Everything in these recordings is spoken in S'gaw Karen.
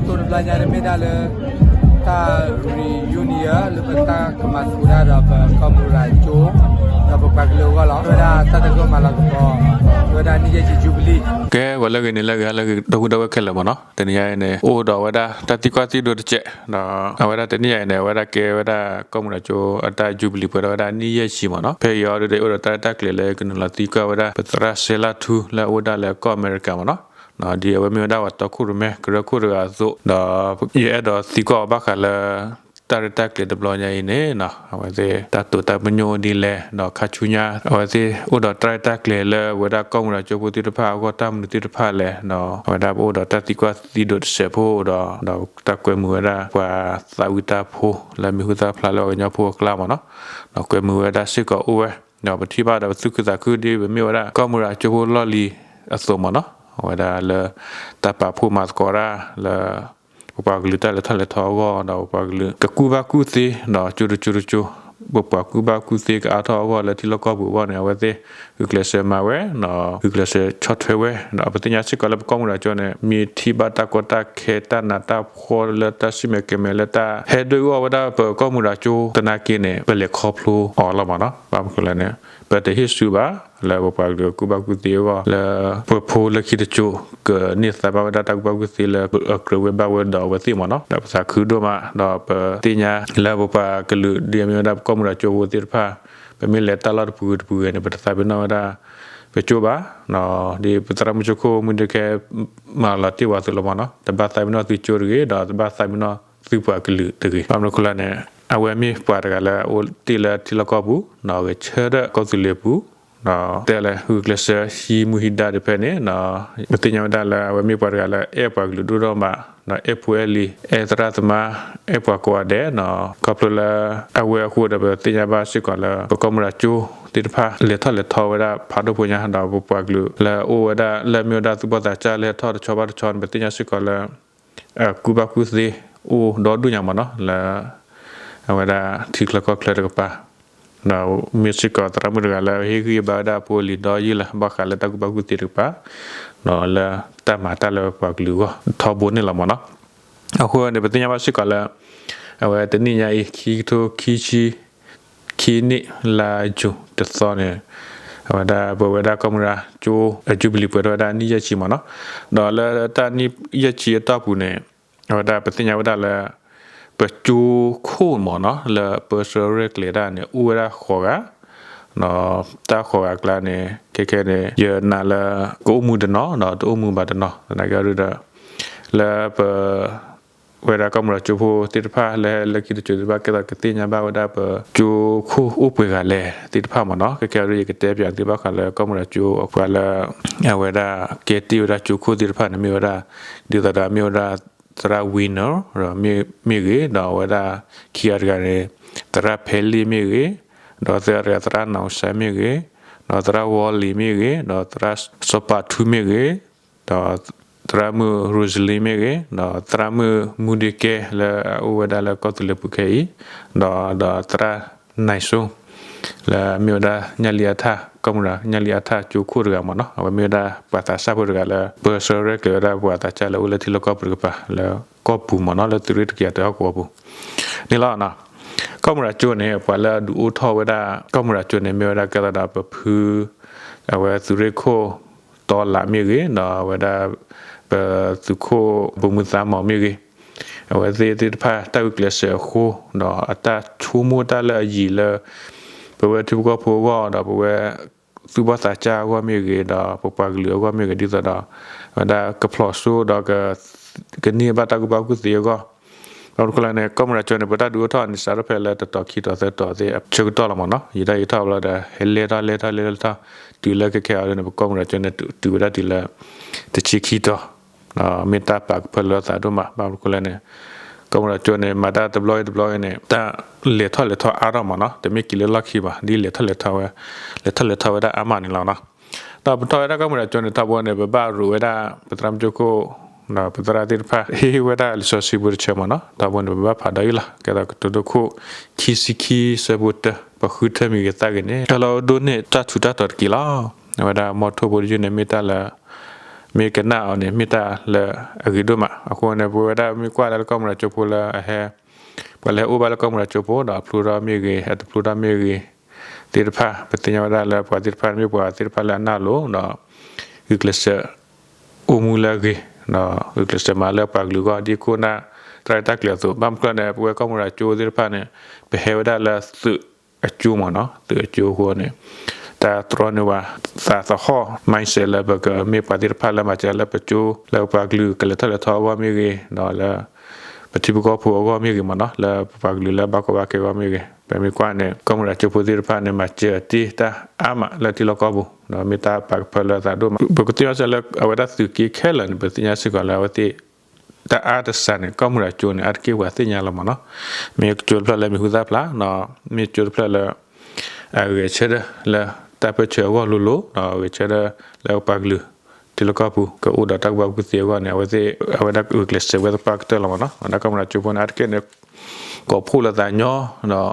တဘျီညါန့ၣ်မ့ၢ်ဒၣ်လၢ တၢ် reunion လၢပတၢ်ကမၤသကိးတၢ်ဒီးပကီၢ်မုၢ်ရၤကၠိ ဒီးပပှၤကလုာ်အဂီၢ်လီၤ. မ့ၢ်ဝဲဒၣ်တၢ်သဂၢၢ်မၤလၤကပီၤ ဝဲဒၣ်နံၣ်ယဲၢ်ဆံ jubilee ကဲဝဲလၢအဂ့ၤန့ၣ် လၢအဂ့ၤ ဟါလၢအဂ့ၤ ဒီပုၢ်ဝဲၢ်ခဲလၢာ်မ့ၢ်နီၤ, တနံၤညါအံၤန့ၣ် အိၣ်ဒီးဝဲဒၣ်တၢ်သံကွၢ်သံဒိးတစဲး ဒီးအဝဲဒၣ်တနံၤညါအံၤန့ၣ် အဝဲဒၣ်ကဲဝဲဒၣ်ကီၢ်မုၢ်ရၤကၠိအတၢ် jubilee ပှဲၤဒီးဝဲဒၣ်နံၣ်ယဲၢ်ဆံမ့ၢ်နီၤ. ဖဲအံၤအီၤဒ်ဒီး အိၣ်ဒီးတၢ်ရဲၣ်တၢ်ကျဲၤလၢကနုာ်လီၤသံကွၢ်ဝဲဒၣ် ပသရၣ်စဲလါထူလၢအအိၣ်ဒၣ်လၢကီၢ်အမဲရကၤမ့ၢ်နီၤ, ဒ်အဝဲမ့ၢ်ဝဲဒၣ်ပှၤတီခိၣ်ရိၣ်မဲ ကရၢခိၣ်တဂၤအသိး ဒီးယအဲၣ်ဒိးသံကွၢ်အီၤဘၣ်ဃးလၢ တၢ်ရဲၣ်တၢ်ကျဲၤတဘျီညါအံၤန့ၣ် အဝဲသ့ၣ်တၢ်တိာ်တၢ်ပညိၣ်ဒ်လဲၣ် ဒီးခါဆူညါ အဝဲသ့ၣ်အိၣ်ဒီးတၢ်ရဲၣ်တၢ်ကျဲၤလၢဝဲဒၣ်ကီၢ်မုၢ်ရၤကၠိဖိသ့ၣ်တဖၣ်အဂီၢ် တၢ်မနုၤသ့ၣ်တဖၣ်လဲၣ် ဒီးအဝဲဒၣ်ပအိၣ်ဒီးတၢ်သံကွၢ်သံဒိးတစဲးဖိဒီး ဒီးတၢ်ကွဲမုာ်ဝဲဒၣ် ပှၤသးဝံၣ်တၢ်ဖိလၢမံၤဟူသၣ်ဖျါလၢပှၤကညီဖိအကျါမ့ၢ်နီၤ, ဒီးကွဲမုာ်ဝဲဒၣ်စ့ၢ်ကီးအိၣ်ဝဲ ဒီးပထံၣ်ဘၣ်ဒီးပသူၣ်ခုသးခုဒ်ပမ့ၢ်ဝဲဒၣ် ကီၢ်မုၢ်ရၤကၠိဖိလီၢ်လံၤအသိးမ့ၢ်နီၤ, အဝဲဒၣ်လၢ တၢ်ပာ်ဖှိၣ်မၤသကိးတၢ်လၢ ပပှၤကလုာ်တၢ်လဲၤထီၣ်လဲၤထီအဂီၢ် ဒီးပပှၤကလုာ်ကကူၣ်ဘၣ်ကူၣ်သ့ ဒီးကၠိတကၠိတကၠိ ပပှၤကူၣ်ဘၣ်ကူၣ်သ့ကအါထီၣ်အဂီၢ်လၢထံလီၢ်ကီၢ်ပူၤအဂီၢ်န့ၣ် အဝဲသ့ၣ်ဂုာ်ကျဲးစၢးမၤဝဲ ဒီးဂုာ်ကျဲးစၢးဆီၣ်ထွဲဝဲ ဒီးပသ့ၣ်ညါစ့ၢ်ကီးလၢပကီၢ်မုၢ်ရၤကၠိန့ၣ် မ့ၢ်ထံၣ်ဘၣ်တၢ်ကီတၢ်ခဲ တၢ်နးတၢ်ဖှီၣ်လၢတၢ်စံၣ်မဲာ်ကဲမဲာ်လၢတၢ်ဟဲဒွဲၣ်အူအီၣ်ဝဲဒၣ် ပကီၢ်မုၢ်ရၤကၠိသနာ်က့န့ၣ် ပလဲၤခီဖျိအီၤလီၤမ့ၢ်နီၤ. ဘၣ်မနုၤလဲၣ်န့ၣ် ပတဟ့ၣ်ဆူၣ်ဘၣ် လၢပပှၤကလုာ်ကူၣ်ဘၣ်ကူၣ်သ့အဂီၢ် လၢပဖိလၢခံတကၠိ ကန့ၢ်သါဘၣ်ဝဲဒၣ်တၢ်ကူၣ်ဘၣ်ကူၣ်သ့လၢအကြၢးဝဲဘၣ်ဝဲဒီးအဝဲသ့ၣ်မ့ၢ်နီၤ, ဒီးပသးခုဒိၣ်မး ဒီးပသ့ၣ်ညါလၢပပှၤကလုာ်ဒ်အမ့ၢ်ဝဲဒၣ်ပကီၢ်မုၢ်ရၤကၠိဖိသ့ၣ်တဖၣ် ပမ့ၢ်လဲၤတၢ်လီၢ်တပူၤဂ့ၤတပူၤဂ့ၤန့ၣ် ပတသးပ့ၤနီၣ်ဝဲဒၣ် ပကၠိဘၣ်, ဒ်ပသရၣ်မုၣ်ကၠိခိၣ်မုၢ်ဒုးခဲ မၤလီၤတ့ၢ်ဝဲအသိးလီၤမ့ၢ်နီၤ, တဘၣ်သးပ့ၤနီၣ်သုကၠိတဂ့ၤ ဒီးတဘၣ်သးပ့ၤနီၣ်သုပှၤကလုာ်တဂ့ၤ. ဘၣ်မနုၤအဃိလဲၣ်န့ၣ် အဝဲမ့ၢ်ပှၤတဂၤလၢအအိၣ်တ့ၢ်လၢထံလီၢ်ကီၢ်ပူၤ ဒီးဂဲၤဆၢထၢၣ်ကီၢ်သူလ့ၤပူၤ ဒီးတဲလၢဂုာ်ကျဲးစၢးဟံးမူဟံးဒါတဖၣ်န့ၣ် ပသ့ၣ်ညါဝဲဒၣ်လၢအဝဲမ့ၢ်ပှၤတဂၤလၢအဲၣ်ပှၤကလုာ်ဒိၣ်ဒိၣ်မး ဒီးအဲၣ်ဖိအဲၣ်လံၤ အဲၣ်သရၣ်သမါ အဲၣ်ပှၤကိးဂၤဒဲး ခီဖျိလၢ အဝဲအဃိဒီးပသ့ၣ်ညါဘၣ်စ့ၢ်ကီးလၢ ပကီၢ်မုၢ်ရၤကၠိသ့ၣ်တဖၣ် လဲၤထီၣ်လဲၤထီဝဲဒၣ်ဖးဒိၣ်ဖိညါ ဒီးပပှၤကလုာ်လၢအအိၣ်ဝဲဒၣ်လၢမ့ၢ်ဝဲဒၣ်သူၣ်ဘီၣ်သးစၢ်လၢဟဲထီၣ်တဆီဘၣ်တဆီန့ၣ် ပသ့ၣ်ညါစ့ၢ်ကီးလၢ ကူၣ်ဘၣ်ကူၣ်သ့အိၣ်ဒီဒူၣ်ညါမ့ၢ်နီၤ လၢအဝဲဒၣ်ထံချၢကီၢ်ချၢတကပၤ ဒီးမ့ၢ်စ့ၢ်ကီးသရၣ်မုၣ်တဂၤလၢဟ့ၣ်ဂံၢ်ဘါဝဲဒၣ်ဖိလံၤဒီယုၢ်လၢ ဘၣ်ဃးလၢတၢ်ကူၣ်ဘၣ်ကူၣ်သ့တကပၤ ဒီးလၢတၢ်မၤတၢ်လၢပပှၤကလုာ်အဂီၢ်ထီဘိန့ၣ်လီၤမ့ၢ်နီၤ. အဃိန့ၣ် ပသ့ၣ်ညါဘၣ်စ့ၢ်ကီးလၢ အဝဲတနံၣ်ညါအံၤ ခံကထိခံဆံ ခံနံၣ်လါယူၤတသီန့ၣ် အဝဲဒၣ်ပဝဲဒၣ်ကီၢ်မုၢ်ရၤကၠိ အယူဘလံၤပှဲၤထီၣ်ဝဲဒၣ်နံၣ်ယဲၢ်ဆံမ့ၢ်နီၤ. ဒီးလၢတၢ်နံၣ်ယဲၢ်ဆံအတီၢ်ပူၤန့ၣ် အဝဲဒၣ်ပသ့ၣ်ညါဝဲဒၣ်လၢ ပကၠိခိၣ်မ့ၢ်နီၤ လၢပၢဆှၢရဲၣ်ကျဲၤဒၣ်န့ၣ် အိၣ်ဝဲဒၣ်ဃိးဂၤ ဒီးတၢ်ဃိးဂၤအကျါန့ၣ် ခဲခဲန့ၣ် ယနာ်လၢ ကအိၣ်မူတနီၤ ဒီးတအိၣ်မူဘၣ်တနီၤ သနာ်က့ဒီး လၢပ ဝဲဒၣ်ကီၢ်မုၢ်ဒီးကၠိဖိသ့ၣ်တဖၣ် လၢဟဲလၢခံတကၠိသ့ၣ်တဖၣ် ကဲသိးကသ့ၣ်ညါဘၣ်ဝဲဒၣ်ပကၠိခိၣ်အိၣ်ပှဲၤဂၤလဲၣ်သ့ၣ်တဖၣ်မ့ၢ်နီၤ. ခဲခဲအံၤ ယကတဲပၠးသုဘၣ်ဃးလၢကီၢ်မုၢ်ဒီးကၠိအပှၤလၢ အဝဲဒၣ်ကဲတ့ၢ်ဝဲဒၣ်ကၠိခိၣ်သ့ၣ်တဖၣ်န့ၣ် မ့ၢ်ဝဲဒၣ် ဒ်သိးဒီးမ့ၢ်ဝဲဒၣ် သရၣ် Winner ဒီးမ့ၢ်ဂ့ၤ ဒီးအဝဲဒၣ်ခံဂၤတဂၤန့ၣ် သရၣ်ဖဲလ့ၣ်မ့ၢ်ဂ့ၤ ဒီးသရၣ်တဂၤ သရၣ်နီၢ်စဲမ့ၢ်ဂ့ၤ ဒီးသရၣ်ဝီလံၤမ့ၢ်ဂ့ၤ ဒီးသရၣ်စီၤပၤထူမ့ၢ်ဂ့ၤ ဒီးသရၣ်မုၣ် Rosalie မ့ၢ်ဂ့ၤ ဒီးသရၣ်မုၣ်မူဒ့ကဲ လၢအအိၣ်ဝဲဒၣ်လၢကီၢ်သူလ့ၤပူၤခဲအံၤ ဒီး ဒီးသရၣ် နဲၣ်စိ လၢအမ့ၢ်ဝဲဒၣ် ညၣ်လံအါထၣ် ကီၢ်မုၢ်ဒီးညၣ်လံအါထၣ်ကၠိခိၣ်တဂၤမ့ၢ်နီၤ. အဝဲမ့ၢ်ဝဲဒၣ်ပှၤသးစၢ်ဖိတဂၤလၢ ပၢဆှၢရဲၣ်ကျဲၤဝဲဒၣ်ပှၤသးစၢ်လၢအိၣ်လၢထံလီၢ်ကီၢ်ပူၤတကပၤ လၢကီၢ်ပူၤမ့ၢ်နီၤ လၢသုးရ့ၣ်တကယၤတၢဟီၣ်ကဝီၤပူၤန့ၣ်လီၤ. ကီၢ်မုၢ်ဒီးကၠိန့ၣ် ပှၤလၢအဒုးအိၣ်ထီၣ်ဝဲဒၣ် ကီၢ်မုၢ်ဒီးကၠိန့ၣ် မ့ၢ်ဝဲဒၣ်ကဲသးဒီးပဖု အဝဲသုးရ့ၣ်ခိၣ်တီလးမ့ၢ်ဂ့ၤ ဒီးအဝဲဒၣ် ပသုးခိၣ်ဘိၣ်မုၢ်သးမီၤမ့ၢ်ဂ့ၤ အဝဲသ့ၣ်သ့ၣ်တဖၣ်တၢ်ဂုာ်ကျဲးစၢးအဃိ ဒီးအတၢ်ဆိကမိၣ်တၢ်လၢအယံၤလၢ ပဝဲထံဖိကီၢ်ဖိအဂီၢ် ဒီးပဝဲသူၣ်ဘီၣ်သးစၢ်အဂီၢ်မ့ၢ်ဂ့ၤ ဒီးပပှၤကလုာ်အဂီၢ်မ့ၢ်ဂ့ၤ ဒ်သိးဒီး အဝဲဒၣ်ကဖျိးစိဒီး ကန့ၢ်ဘၣ်တၢ်ကူၣ်ဘၣ်ကူၣ်သ့အဂီၢ် ဘၣ်မနုၤအဃိလဲၣ်န့ၣ် ကီၢ်မုၢ်ဒီးကၠိန့ၣ် ပတၢ်ဒုးအိၣ်ထီၣ်န့ၣ် စးထီၣ်ဖဲလၢတတီၤခံတီၤသၢတီၤသ့ၣ်အဆၢကတီၢ်လီၤမ့ၢ်နီၤ. ယံာ်တၢ်ယံာ်ထီၣ်ဘျီဒီး ဟဲလဲၢ်ထီၣ်လဲၢ်ထီၣ်လဲၢ်ထီၣ်လဲၢ်ထီၣ် တုၤလၢခဲခဲအံၤန့ၣ် ပကီၢ်မုၢ်ဒီးကၠိန့ၣ် တုၤဝဲဒၣ်တုၤလၢ တဆံခံတီၤ မ့ၢ်တၢ်ပာ်ကဖၢလၢသးဒိၣ်မး ဘၣ်မနုၤအဃိလဲၣ်န့ၣ် ကီၢ်မုၢ်ဒီးကၠိန့ၣ် မၤတၢ်တဘျီဂ့ၤတဘျီဂ့ၤန့ၣ် တၢ်လဲၤထီၣ်လဲၤထီအါထီၣ်မ့ၢ်နီၤ တမ့ၢ်က့ၤလၢလီၢ်ခံဘၣ် ဒ်လဲၤထီၣ်လဲၤထီဝဲ လဲၤထီၣ်လဲၤထီဝဲဒၣ်အါမးန့ၣ်လီၤနီၤ. ဒီးပထီၣ်ဝဲဒၣ်ကီၢ်မုၢ်ဒီးကၠိန့ၣ် ထီဘိန့ၣ် ပဘၣ်ရိးဝဲဒၣ် ပသရၣ်မုၣ်ကၠိခိၣ် ဒီးပသရၣ်သ့ၣ်တဖၣ် ဟ့ၣ်ဝဲဒၣ်လံာ်စီဆှံဖိတဆၢမ့ၢ်နီၤ ထီဘိန့ၣ် ပဘၣ်ဖးဒီးအံၤလီၤ ကဲသိးကတိၤဒိခိၣ် ခံဆံခံဆၢဖိတၢ ပဃုထၢမံၤဂ့ၤသးဂ့ၤန့ၣ် တၢ်လီၢ်ဒိၣ်န့ၢ်တၢ်ထူးတၢ်တီၤတက့ၢ်လီၤ. အဝဲဒၣ်မီထိၣ်ဖိတယုၢ်န့ၣ်မ့ၢ်တၢ်လၢ မ့ၢ်ကနၣ်အီၤန့ၣ် မ့ၢ်တၢ်လၢအဂ့ၤဒိၣ်မး. အဃိန့ၣ် ပဝဲဒၣ်မ့ၢ်ကွၢ်လၢကီၢ်မုၢ်ရၤကၠိဖိလၢအဟဲ ပှၤလၢဟဲအိၣ်ဘၣ်လၢကီၢ်မုၢ်ရၤကၠိဖိဒီးအဖျိထီၣ်မ့ၢ်ဂ့ၤ အတဖျိထီၣ်မ့ၢ်ဂ့ၤ သ့ၣ်တဖၣ် ပသ့ၣ်ညါဝဲဒၣ်လၢပှၤသ့ၣ်တဖၣ်မ့ၢ်ပှၤသ့ၣ်တဖၣ်လၢအနၢ်လိၤ ဒီး ဂုာ်ကျဲးစၢး အိၣ်မူလၢအဂ့ၤ ဒီးဂုာ်ကျဲးစၢးမၤလၢပှၤကလုာ်အဂီၢ် ဒ်ခိၣ်နၢ် တၢ်ရဲၣ်တၢ်ကျဲၤအသိး ဘၣ်မနုၤလဲၣ်န့ၣ် ပဝဲကီၢ်မုၢ်ရၤကၠိသ့ၣ်တဖၣ်န့ၣ် ပဟဲဝဲဒၣ်လၢသုးအကၠိမ့ၢ်နီၤ သုးအကၠိအဃိန့ၣ် တၢ်တြီန့ၢ်ဝဲ သးသဟီၣ် mindset လၢပကမ့ၢ်ပှၤသ့ၣ်တဖၣ်လၢမၤစၢၤလၢပကၠိ လၢပှၤကလုာ်ကလဲၤထီၣ်လဲၤထီအဂီၢ်မ့ၢ်ဂ့ၤ ဒီးလၢ ပထံဖိကီၢ်ဖိအဂီၢ်မ့ၢ်ဂ့ၤမ့ၢ်နီၤ လၢပပှၤကလုာ်လၢအဘၣ်ကီဘၣ်ခဲအဂီၢ်မ့ၢ်ဂ့ၤ ပမ့ၢ်ကွၢ်န့ၣ် ကီၢ်မုၢ်ရၤကၠိဖိသ့ၣ်တဖၣ်န့ၣ် မၤစၢၤတ့ၢ်တၢ်အါမးလၢထံလီၢ်ကီၢ်ပူၤ ဒီးမ့ၢ်တၢ်ပာ်ကဖၢလၢသးဒိၣ်မး ပကသ့ၣ်ညါစ့ၢ်လၢအဝဲဒၣ်သုးက့ခဲလၢာ်န့ၣ် ပသ့ၣ်ညါစ့ၢ်ကီးလၢအဝဲသ့ၣ် တၢ်အါတစှၤန့ၣ် ကီၢ်မုၢ်ရၤကၠိန့ၣ် အါတက့ၢ်ပှၤသ့ၣ်ညါလီၤမ့ၢ်နီၤ မ့ၢ်ကၠိတဖျၢၣ်လၢမံၤဟူသၣ်ဖျါ မ့ၢ်ကၠိတဖျၢၣ်လၢ အဂဲၤဆၢထၢၣ်လၢတၢ်ပၢၢ်ဆၢအဂီၢ်လိၤလိၤ ဒီးဂဲၤဆၢထၢၣ်လၢပှၤကလုာ် ထံလီၢ်ကီၢ်ပူၤ ကအိၣ်ဒီးတၢ်ကူၣ်ဘၣ်ကူၣ်သ့အဂီၢ်န့ၣ် အဝဲသ့ၣ် အဝဲဒၣ်ဂုာ်ကျဲးစၢးဝဲသပှၢ်ကတၢၢ်လီၤမ့ၢ်နီၤ ဝဲဒၣ်ကီၢ်မုၢ်ရၤကၠိဖိန့ၣ် အါတက့ၢ်န့ၣ် ကိးဖှိၣ်လၢသးညီ ဒီး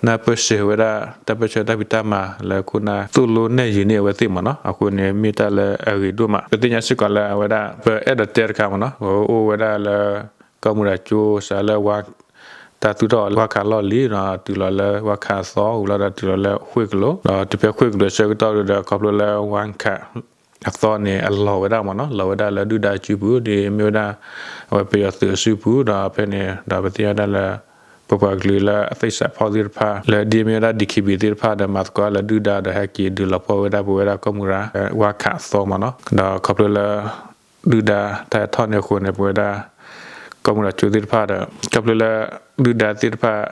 နၢ်ပၢၢ်စၢၤဝဲဒၣ် တၢ်ပၢၢ်ဆၢတၢ်ဖံးတၢ်မၤလၢခိၣ်နၢ် သိၣ်လိနဲၣ်ယုာ်န့ၢ်အဝဲသ့ၣ်မ့ၢ်နီၤ အဃိန့ၣ် မ့ၢ်တၢ်လၢအဂ့ၤဒိၣ်မး ပသ့ၣ်ညါစ့ၢ်ကီးလၢအဝဲဒၣ် ပအဲၣ်ဒိးတဲတခါမ့ၢ်နီၤ ပအိၣ်ဝဲဒၣ်လၢ ကီၢ်မုၢ်ရၤကၠိစးလၢဝါ တၢ်သူၣ်ထီၣ်ဝါခးလီၢ်လံၤ ဒီးတုၤလီၤလၢဝါခးအသီ ဝံၤလီၤဒီးတုၤလီၤလၢဃ့ၢ်ကလိၤ ဒီးတုၤဖဲဃ့ၢ်ကလိၤဆၢကတီၢ်ဒီး ခီဖျိလၢဝါခး အသီန့ၣ် အလီၤဝဲဒၣ်မ့ၢ်နီၤ လီၤဝဲဒၣ်လၢဒုၣ်ဒါအစုပူၤ ဒ်မ့ၢ်ဝဲဒၣ် အဝဲပယီၤသုးအစုပူၤ ဒီးဖဲန့ၣ် ဒီးပသ့ၣ်ညါဒၣ်လၢ ပပှၤကလုာ်လၢအသ့ၣ်စးဖီၣ်သ့ၣ်တဖၣ် လၢဒ်မ့ၢ်ဝဲဒၣ် ဒီကံဘံၣ် သ့ၣ်တဖၣ်ဒီး မၤသကိးလၢဒုၣ်ဒါဒီးဟဲက့ၤဒုးလီၤပှီၢ်ဝဲဒၣ်ပဝဲဒၣ်ကီၢ်မုၢ်ရၤ ဝါခးအသီမ့ၢ်နီၤ ဒီးခီဖျိလၢ ဒုၣ်ဒါတၢ်ဟဲထီၣ်န့ၢ်အဃိန့ၣ် ပဝဲဒၣ် ကီၢ်မုၢ်ရၤကၠိသ့ၣ်တဖၣ်ဒီး ခီဖျိလၢ ဒုၣ်ဒါသ့ၣ်တဖၣ်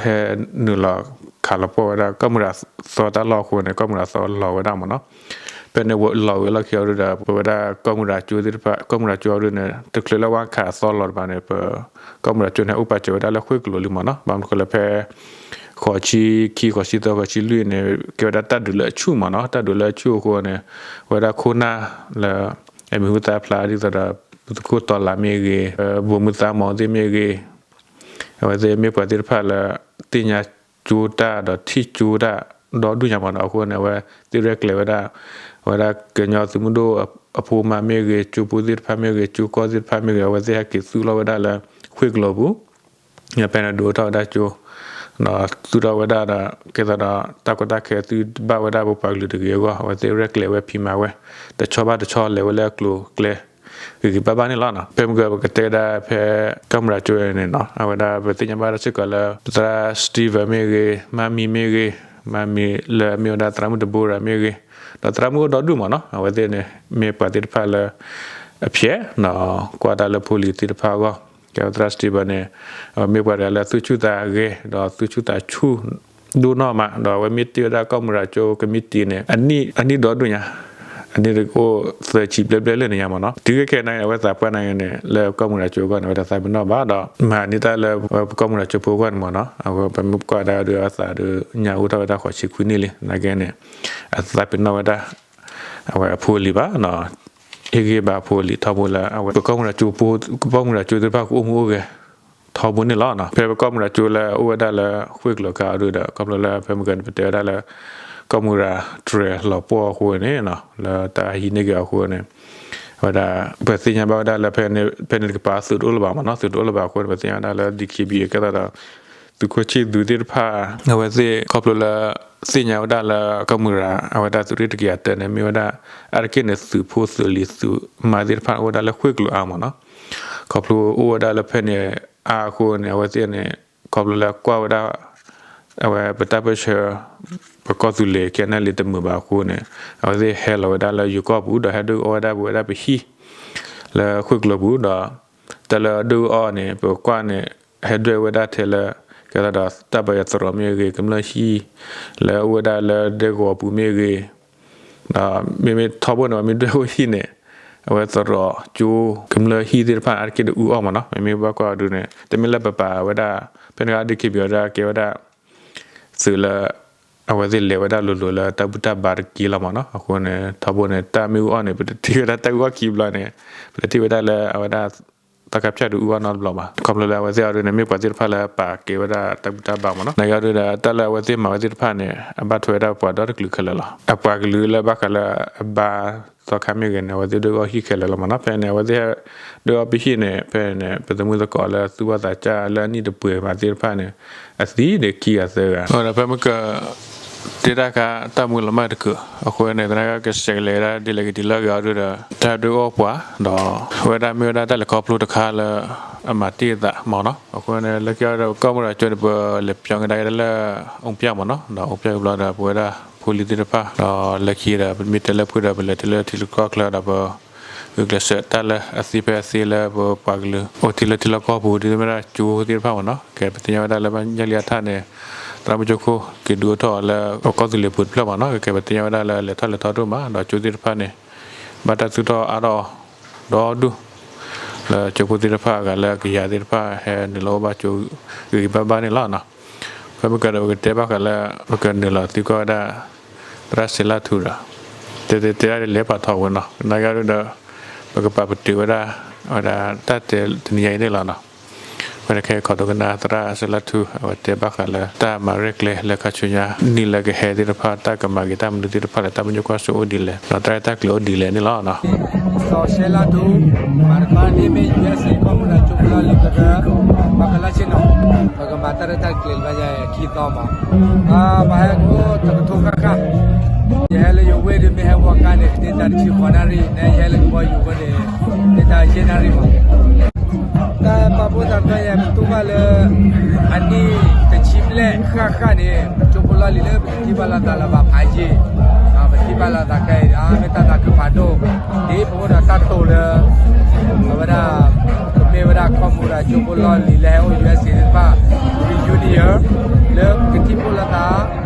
ဟဲနုာ်လီၤခးလီၤပှီၢ်ဝဲဒၣ် ကီၢ်မုၢ်ရၤသီတၢ်လီၢ်အဃိန့ၣ် ကီၢ်မုၢ်ရၤသီလီၤဝဲဒၣ်မ့ၢ်နီၤ ဖဲန့ၣ်လီၤဝဲလီၢ်ခံအီၤဒီး ပဝဲဒၣ်ကီၢ်မုၢ်ရၤကၠိသ့ၣ်တဖၣ် ကီၢ်မုၢ်ရၤကၠိအီၤဒုန့ၣ် တချုးလၢဝါခးအသီလီၤတဘၣ်န့ၣ် ပ ကီၢ်မုၢ်ရၤကၠိန့ၣ် အိၣ်ပာ်စၢၤဝဲဒၣ်လၢဃ့ၢ်ကလိၤလံမ့ၢ်နီၤ ဘၣ်မနုၤဃိလၢဖဲ ဃိးဆံခံ ဃိးဆံသၢ ဃိးဆံလွံၢ်န့ၣ် ကဲဝဲဒၣ်တၢ်ဒုးလၢအဆူၣ်မ့ၢ်နီၤ တၢ်ဒုးလၢအဆူၣ်အဃိန့ၣ် အဝဲဒၣ်ခိၣ်နၢ်လၢ အမံၤဟူသၣ်ဖျါဒ်သိးဒီး သုးခိၣ်တီလးမ့ၢ်ဂ့ၤ ဘိၣ်မုၢ်သးမီၤသ့ၣ်မ့ၢ်ဂ့ၤ အဝဲသ့ၣ်မ့ၢ်ပှၤသ့ၣ်တဖၣ်လၢ သ့ၣ်ညါကၠိတၢ်ဒီးထံၣ်ကၠိတၢ်ဒီဒူၣ်ညါမ့ၢ်နီၤ အဃိန့ၣ် အဝဲသ့ၣ်ရဲၣ်ကျဲၤဝဲဒၣ် အဝဲဒၣ်ကညီသုးမုၢ်ဒိၣ်အဖိမါမ့ၢ်ဂ့ၤ ကၠိဖိသ့ၣ်တဖၣ်မ့ၢ်ဂ့ၤ ကၠိကီၢ်သ့ၣ်တဖၣ်မ့ၢ်ဂ့ၤ အဝဲသ့ၣ်ဟဲက့ၤသူၣ်လီၤဝဲဒၣ်လၢ ဃ့ၢ်ကလိၤပူၤ ဖဲန့ၣ်ဒုးအိၣ်ထီၣ်ဝဲဒၣ်ကၠိ ဒီးသူၣ်ထီၣ်ဝဲဒၣ်ဒီး ကဲသိးဒီးတၢ်ကီတၢ်ခဲသုတဘၣ်ဝဲဒၣ်ပပှၤကလုာ်တဂ့ၤအဂီၢ် အဝဲသ့ၣ်ရဲၣ်ကျဲၤဝဲဖံးမၤဝဲ တဆီဘၣ်တဆီလဲၤဝဲလၢအကျိၤအကျဲ ဂ့ၤဂ့ၤဘၣ်ဘၣ်န့ၣ်လီၤ. ဖဲမုၢ်ကပကတဲဒၣ်ဖဲ ကီၢ်မုၢ်ရၤကၠိန့ၣ်နီၤ အဝဲဒၣ်ပသ့ၣ်ညါဘၣ်ဒၣ်စ့ၢ်ကီးလၢ သရၣ် Steven မ့ၢ်ဂ့ၤ မါမံၤမ့ၢ်ဂ့ၤ မါမံၤလၢအမ့ၢ်ဝဲဒၣ်သရၣ်မုၣ်တဘိရၤမ့ၢ်ဂ့ၤ ဒီးသရၣ်မုၣ်အိၣ်ဒီဒူၣ်မ့ၢ်နီၤ အဝဲသ့ၣ်န့ၣ် မ့ၢ်ပှၤသ့ၣ်တဖၣ်လၢ အဖျဲး ကွၢ်တၢ်လၢဖိလံၤသ့ၣ်တဖၣ်အဂီၢ် ကဲသရၣ် Steven န့ၣ် အဝဲမ့ၢ်ပှၤတဂၤလၢသူၣ်ဆူၣ်သးဂဲၤ ဒီးသူၣ်ဆူၣ်သးဆူၣ် ဒိၣ်နီၢ်မး ဒီးအဝဲမ့ၢ်တ့ၢ်ဝဲဒၣ်ကီၢ်မုၢ်ရၤကၠိကမံးတံာ်န့ၣ် အနံၣ် အနံၣ်ဒီဒူၣ်ညါ အနံၣ်အိၣ်သၢဆံဘျဲၣ်ဘျဲၣ်လၢန့ၣ်ညါမ့ၢ်နီၤ တုၤခဲခဲအံၤန့ၣ် အဝဲသးပှၢ်န့ၣ်န့ၣ် လၢကီၢ်မုၢ်ရၤကၠိအဂီၢ်န့ၣ် အဝဲတသးပ့ၤနီၣ်ဘၣ်ဒီး မၤန့ၢ်တၢ်လၢပကီၢ်မုၢ်ရၤကၠိဖိအဂီၢ်န့ၣ်မ့ၢ်နီၤ အဝဲပမ့ၢ်ကွၢ်ဒၣ်ဒီးအသးဒီးညါအိၣ်ထီၣ်ဝဲဒၣ်ဃိးဆံခွံနံၣ်လံ နာ်က့န့ၣ် အသးပ့ၤနီၣ်ဝဲဒၣ် အဝဲအဖိအလံၤဘၣ် ဟ့ၣ်ဂံၢ်ဘါအဖိအလံၤထီဘိလၢ အဝဲပကီၢ်မုၢ်ရၤကၠိဖိ ပကီၢ်မုၢ်ရၤကၠိသ့ၣ်တဖၣ်ကအိၣ်မူအိၣ်ဂဲၤ ထီဘိန့ၣ်လီၤ. ဖဲပကီၢ်မုၢ်ရၤကၠိလၢအအိၣ်ဝဲဒၣ်လၢဃ့ၢ်ကလိၤခါအီၤဒုဒီး ခီဖျိလၢဖဲမုၢ်ကန့ၣ် ပတဲဝဲဒၣ်လၢ ကီၢ်မုၢ်ရၤတြဲၤလီၤပှီၢ်အဃိန့ၣ် လၢတၢ်ဟံးန့ၢ်က့ၤအီၤအဃိန့ၣ် အဝဲဒၣ် ပသ့ၣ်ညါဘၣ်ဝဲဒၣ်လၢ ဖဲန့ၣ်တကပၤသုးတအိၣ်လၢၤဘၣ်မ့ၢ်နီၤ သုးတအိၣ်လၢၤဘၣ်အဃိန့ၣ် ပသ့ၣ်ညါဝဲဒၣ်လၢ ဒီး ကဲသိးဒီး သုးခိၣ်ဆံၣ်သူးသ့ၣ်တဖၣ် အဝဲသ့ၣ်ခီဖျိလၢ သ့ၣ်ညါဝဲဒၣ်လၢကီၢ်မုၢ်ရၤ အဝဲဒၣ်သုးရ့ၣ်တကယၤတၢန့ၣ် မ့ၢ်ဝဲဒၣ် အါတက့ၢ်န့ၣ် သုးဖိသုးလံၤသုးမါသ့ၣ်တဖၣ်အိၣ်ဝဲဒၣ်လၢဃ့ၢ်ကလိၤအါမ့ၢ်နီၤ ခီဖျိအိၣ်ဝဲဒၣ်လၢဖဲန့ၣ်အါအဃိန့ၣ် အဝဲသ့ၣ်န့ၣ် ခီဖျိလၢကွၢ်ဝဲဒၣ် အဝဲပတၢ်ပၢၢ်ဆၢ ပကီၢ်သူလ့ၤ ခဲနၢ်လံၤတမုာ်ဘၣ်အဃိန့ၣ် အဝဲသ့ၣ်ဟဲလီၤဝဲဒၣ်လၢယိၤကီၢ်ပူၤ ဒီးဟဲဒုးအီၣ်ဝဲဒၣ်ပဝဲဒၣ်ပဟံၣ် လၢဃ့ၢ်ကလိၤပူၤဒီး တၢ်လၢအဒုးအီၣ်န့ၣ် ပကွၢ်န့ၣ် ဟဲဒွဲၣ်ဝဲဒၣ်ထဲလၢ ကဲသးဒီးတၢ်ဘါယွၤသရိာ်မ့ၢ်ဂ့ၤ ကမျၢၢ်ဟံၣ် လၢအအိၣ်ဝဲဒၣ်လၢဒဲကဝီၤပူၤမ့ၢ်ဂ့ၤ ဒီးမ့မ့ၢ်ထီဘိန့ၣ် ပှၤမ့ၢ်ဒွဲၣ်အိၣ်ဟံၣ်န့ၣ် အဝဲသရိာ်ကၠိ ကမျၢၢ်ဟံၣ်သ့ၣ်တဖၣ်န့ၣ် အါတက့ၢ်ဒုးအုၣ်အီၣ်မ့ၢ်နီၤ မ့မ့ၢ်ဘၣ်ကွၢ်အီၤဒုးန့ၣ် တမ့ၢ်လၢပပာ်ဝဲဒၣ် ဖဲန့ၣ် ဒီး ကဲဝဲဒၣ် သုးလၢ အဝဲသ့ၣ်လဲၤဝဲဒၣ်လိၤလိၤလၢတၢ်ဘူၣ်တၢ်ဘါတက့ၢ်လီၤမ့ၢ်နီၤ အဃိန့ၣ် ထီဘိန့ၣ် တၢ်မ့ၢ်အုၣ်အီၣ်န့ၣ် ပတထံၣ်ဝဲဒၣ်တၢ်အုၣ်အီၣ်ခံဘျီန့ၣ် ပတထံၣ်ဝဲဒၣ်လၢအဝဲဒၣ် သီခါဖၠၣ်ဒုးအူအီၣ်နီတဘျီဘၣ်. ခီဖျိလၢအဝဲသ့ၣ်အီၤဒုးန့ၣ် မ့ၢ်ပှၤသ့ၣ်တဖၣ်လၢပာ်ကဲဝဲဒၣ်တၢ်ဘူၣ်တၢ်ဘါမ့ၢ်နီၤ. နာ်က့အီၤဒုးဒီး တၢ်လၢအဝဲသ့ၣ်မၤဝဲသ့ၣ်တဖၣ်န့ၣ် အဘၣ်ထွဲဝဲဒၣ်ပှၤဒီတကလုာ်ခဲလၢာ်လီၤ. အပှၤကလုာ်လၢဘၣ်ဃးလၢအဘါသီခါမ့ၢ်ဂ့ၤန့ၣ် အဝဲသ့ၣ်ဒွဲၣ်အီၣ်ဟံၣ်ခဲလၢာ်လီၤမ့ၢ်နီၤ. ဖဲန့ၣ် အဝဲသ့ၣ်ဒွဲၣ်အီၣ်ပဟံၣ်န့ၣ် ဖဲန့ၣ် ပသမုၢ်သကိးလၢသူၣ်ဘၣ်သးစၢ်လၢအနံၣ်တပှဲၤမးသ့ၣ်တဖၣ်န့ၣ် အသံန့ၣ်ခံဂၤသၢဂၤ ဒီးဖဲမုၢ်က တဲတၢ်ခါတၢ်မူလီၤမၢ်တကုာ် အဃိန့ၣ် သနာ်က့ကဆဲးကလဲၤဝဲဒၣ်ဒ်လဲၣ်ဂ့ၤဒ်လဲၣ်ဂ့ၤအီၤဒုးဒီး တၢ်ဒွဲၣ်အီၣ်ပှၤ ဒီးဝဲဒၣ်မ့ၢ်ဝဲဒၣ်တၢ်လဲၤခီဖျိတခါလၢ အမၤတ့ၢ်အသးမ့ၢ်နီၤ. အဃိန့ၣ် လၢခံအီၤဒီး ကီၢ်မုၢ်ရၤကၠိန့ၣ် ပလဲၤပၠီကဒါက့ၤဒၣ်လၢ အိၣ်ပၠၣ်မ့ၢ်နီၤ, ဒီးအိၣ်ပၠၣ်ကဘျီဒီး ပဝဲဒၣ်ဖိလံၤသ့ၣ်တဖၣ် ဒီးလၢခံဒီး ပမ့ၢ်တဲလၢဖုဒီး ပလဲၤတုၤလၢထံလီၢ်ကီၢ်ချၢဒီး ပဂုာ်ကျဲးစၢးတၢ်လၢအသ့ဖဲအသ့လၢပပှၤကလုာ် အိၣ်တ့ၢ်လၢထံလီၢ်ကီၢ်ပူၤ ဒ်သိးမ့ၢ်ဒၣ်ကၠိသ့ၣ်တဖၣ်မ့ၢ်နီၤ. ကဲပသ့ၣ်ညါဝဲဒၣ်လၢဘၣ်ညၣ်လံအထၣ်န့ၣ် သရၣ်မုၣ်ကၠိခိၣ် က့ၤဒုးအိၣ်ထီၣ်အီၤလၢကီၢ်သူလ့ၤပူၤတဖျၢၣ်မ့ၢ်နီၤ. ကဲပသ့ၣ်ညါဝဲဒၣ်လၢလဲၤထီၣ်လဲၤထီဒိၣ်မး ဒီးကၠိသ့ၣ်တဖၣ်န့ၣ် ဘၣ်တၢ်သူၣ်ထီၣ်အါထီၣ်ဒီဒူၣ် လၢကၠိဖိသ့ၣ်တဖၣ်အဂၤလၢကယၤသ့ၣ်တဖၣ် ဟဲနုာ်လီၤအိၣ်ဘၣ်ကၠိဂ့ၤဂ့ၤဘၣ်ဘၣ်န့ၣ်လီၤ. ဖဲမုၢ်ကဒီး ပကတဲဘၣ်ဃးလၢ ပကနုာ်လီၤသံကွၢ်ဝဲဒၣ် သရၣ်စဲလၢ်ထူဒီး တဲတဲတဲဒၣ်ဒ်လဲၣ်ပာ်ထီၣ်ဝဲနီၤ. နာ်က့ဒုးဒီး ပကပာ်ပတုာ်ဝဲဒၣ် အဝဲဒၣ်တၢ်တဲတနံၤညါအံၤန့ၣ်လီၤနီၤ. ဖဲန့ၣ်ခဲခီဒိကနၣ်သရၣ်စဲလၢ်ထူ အဝဲတဲဘၣ်ဃးလၢတၢ်မၤရဲၣ်ကျဲၤလၢခါဆူညါ နံၣ်လၢကဟဲသ့ၣ်တဖၣ် တၢ်ကမၤက့ၤတၢ်မနုၤသ့ၣ်တဖၣ်လၢတၢ်ပညိၣ်ကွၢ်စိအိၣ်ဒ်လဲၣ် ဒီးတၢ်ရဲၣ်တၢ်ကျဲၤအိၣ်ဒ်လဲၣ်န့ၣ်လီၤနီၤ. စီၤစဲလၢ်ထူ မၤတခီန့ၣ်မ့ၢ် ယူအက်စ့ၣ် ကီၢ်မုၢ်ဒီးကၠိဖိလီၢ်လံၤကရၢ ပှၤကလၢဆ့ၣ်နီၤ ပကမၤတၢ်ရဲၣ်တၢ်ကျဲၤတဘျီညါအံၤခံသီမး ပှၤဟဲခိၣ်တကထိဃၣ်ဃၣ် ယဟဲလၢယဝ့ၢ်ဒုးမ့ၢ်ဟဲဝီၤကါန့ၣ် ကန့ၢ်တၢ်တဆံဃိးနၣ်ရံၣ် နယဟဲလၢကဘီယူၤအဃိန့ၣ် န့ၢ်တၢ်ယဲၢ်နၣ်ရံၣ်မး တၢ်ပာ်ဖှိၣ်သးတဘျီညါ ပတူၢ်ဘၣ်လၢ အနံၣ်တဆံဘျဲၣ်ဃၣ်ဃၣ်န့ၣ် ကၠိဖိလီၢ်လံၤလၢပတထံၣ်ဘၣ်လိာ်သးလၢၤဘၣ်ဖးယံာ် ပထံၣ်ဘၣ်လိာ်သးခဲအံၤ မ့ၢ်တၢ်သးခုဖးဒိၣ် ဒ်ပအိၣ်ဒီးတၢ်တိာ်လၢ အဝဲဒၣ် ကမ့ၢ်ဝဲဒၣ်ကီၢ်မုၢ်ဒီးကၠိဖိလီၢ်လံၤလၢဟဲအိၣ် ယူအက်စ့ၣ် သ့ၣ်တဖၣ် reunion လၢက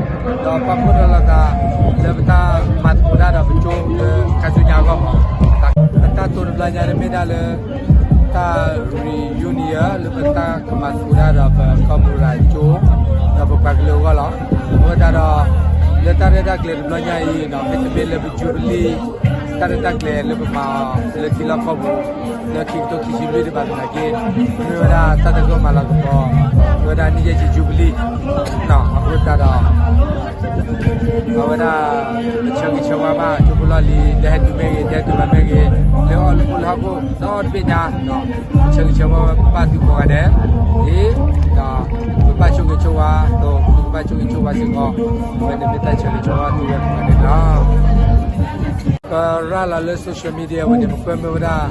ထံၣ်ဖှိၣ်လိာ်သး ဒီးပာ်ဖှိၣ်ဒီးလိာ်သး လၢပတၢ်မၤသကိးတၢ်ဒီးပကၠိလၢခါဆူညါအဂီၢ်မး ပတၢ်တိာ်တဘျီညါန့ၣ်မ့ၢ်ဒၣ်လၢ တၢ် reunion လၢပတၢ်ကမၤသကိးတၢ်ဒီးပကီၢ်မုၢ်ဒီးကၠိ ဒီးပပှၤကလုာ်အဂီၢ်လီၤ. အဃိသတးဒီး လၢတၢ်ရဲၣ်တၢ်ကျဲၤတဘျီညါအံၤ မ့တမ့ၢ်လၢပယူဘလံၣ် တၢ်ရဲၣ်တၢ်ကျဲၤလၢပမၤအီၤလၢထံလီၢ်ကီၢ်ပူၤ လၢခံကထိခံဆံလွံၢ်ဒံးဘၣ်သနာ်က့ မ့ၢ်ဝဲဒၣ်တၢ်တဂီၢ်မၤလၤကပီၤ ဝဲဒၣ်နံၣ်ယဲၢ်ဆံယူဘလံၣ် အဃိသတးဒီး အဝဲဒၣ် ပဆၢဂ့ၤဆၢဝါဘၣ် ကၠိဖိလီၢ်လံၤ လၢဟဲတုၤမ့ၢ်ဂ့ၤ တဟဲတုၤဘၣ်မ့ၢ်ဂ့ၤ လၢဟီၣ်ခိၣ်လၢဟီၣ်ခိၣ်ဒီတဘ့ၣ်ညါ ပဆၢဂ့ၤဆၢဝါဘၣ်သုကိးဂၤဒဲး ဒီး ပဘၣ်ဆိၣ်ဂ့ၤဆိၣ်ဝါ ဒီးပကဘၣ်ဆိၣ်ဂ့ၤဆိၣ်ဝါစ့ၢ်ကီး အဝဲန့ၣ်မ့ၢ်တၢ်ဆၢဂ့ၤဆၢဝါသုဝဲကိးဂၤဒဲးလီၤ. ပရၤလီၤလၢ social media ဝဲန့ၣ် ပကွဲမုာ်ဝဲဒၣ်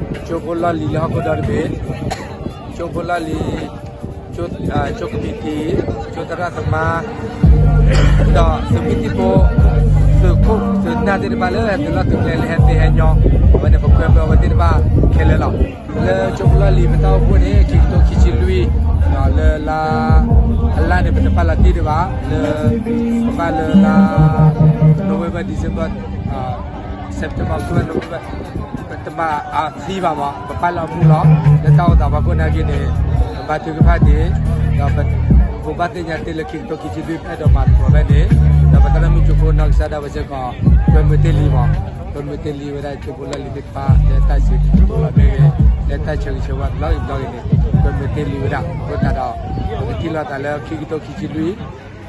ကၠိဖိလီၢ်လံၤလၢဟီၣ်ခိၣ်ဒီတဘ့ၣ် ကၠိဖိလီၢ်လံၤ ကၠိ ကၠိကမံးတံာ် ကၠိသရၣ်သမါ ဒီးသုးမုၢ်သံၣ်ဘိ သုးခိၣ်သုးနၢ်သ့ၣ်တဖၣ်လၢဟဲသုးလီၢ်သုးကျဲလၢဟဲသ့ဟဲညီ အဝဲန့ၣ် ပကွဲမုာ်အဝဲသ့ၣ်တဖၣ်ခဲလၢာ်လီၤ. လၢကၠိဖိလီၢ်လံၤပတၢ်အိၣ်ဖှိၣ်န့ၣ် ခံကထိခံဆံလွံၢ် လၢလါ အလါန့ၣ် ပတပာ်လီၤတံၢ်ဒံးဘၣ် လၢ ပဘၣ်လၢလါ November December September October November ပတဘၣ်အသံဘၣ်မး ပပာ်လီၤမူလီၤ လၢတၢ်အိၣ်သးဖီခိၣ်နာ်က့န့ၣ် ပဘါထုကဖၣ်တ့ၢ် ဒီးပဘိးဘၣ်သ့ၣ်ညါတ့ၢ်လၢခံကထိခံဆံလွံၢ်ဖဲဒီးမၤသကိးဖဲန့ၣ် ဒီးပသရၣ်မုၣ်ကၠိဖိနီၢ်ကစၢ်ဒၣ်ဝဲစ့ၢ်ကီး ကွဲမုာ်တ့ၢ်လံမး ကွဲမုာ်တ့ၢ်လံဝဲဒၣ်ကၠိဖိလီၢ်လံၤသ့ၣ်တဖၣ် လၢတၢ်စံးထီၣ်ပတြၢၤမ့ၢ်ဂ့ၤ လၢတၢ်ဆၢဂ့ၤဆၢဝါတဘျီဂ့ၤတဘျီဂ့ၤန့ၣ် ကွဲမုာ်တ့ၢ်လံဝဲ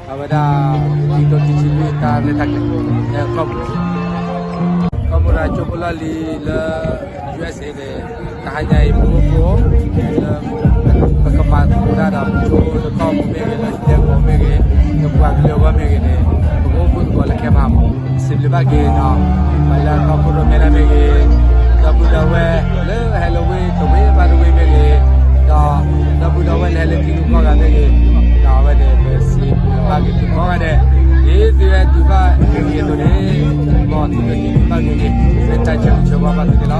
ဒၣ် အဃိသတးဒီး ပကထံၣ်လိာ်သးလၢခံကထိခံဆံလွံၢ် အဝဲဒၣ် ခံကထိခံဆံလွံၢ်တၢ်ရဲၣ်တၢ်ကျဲၤလၢကီၢ်ပူၤ ကီၢ်ပူၤဒီးကၠိဖိလီၢ်လံၤလၢ ယူအက်စ့ၣ်န့ၣ် တဟါညါအံၤ ပကအိၣ်ဖှိၣ် လၢ ပကမၤသကိးတၢ်ဒီးပကၠိလၢကီၢ်ပူၤမ့ၢ်ဂ့ၤ လၢဒဲကဝီၤမ့ၢ်ဂ့ၤ လၢပှၤကလုာ်အဂီၢ်မ့ၢ်ဂ့ၤန့ၣ် ပကအိၣ်ဖှိၣ်သကိးလၢခဲမးမး စံးဘျုးဘၣ်က့ၤဒီး ပှၤလၢအထီၣ်ခိၣ်ရိၣ်မဲဒၣ်မ့ၢ်ဂ့ၤ ဒီပုၢ်ဒီဝဲၢ်လၢဟဲလၢဝ့ၢ်တဝ့ၢ်ဘၣ်တဝ့ၢ်မ့ၢ်ဂ့ၤ ဒီး ဒီပုၢ်ဒီဝဲၢ်လၢဟဲလၢထံဂုၤကီၢ်ဂၤမ့ၢ်ဂ့ၤ ဒီးအဝဲန့ၣ် ပစံးဘျုးဘၣ်က့ၤသုကိးဂၤဒဲး ဒ်သုဝဲဒုးဘၣ်ဂ့ၤဂ့ၤအသိးန့ၣ် မ်သုကဒုးဘၣ်ဂ့ၤဂ့ၤ လၢတၢ်ဆၢဂ့ၤဆၢဝါဘၣ်သုန့ၣ်လီၤ.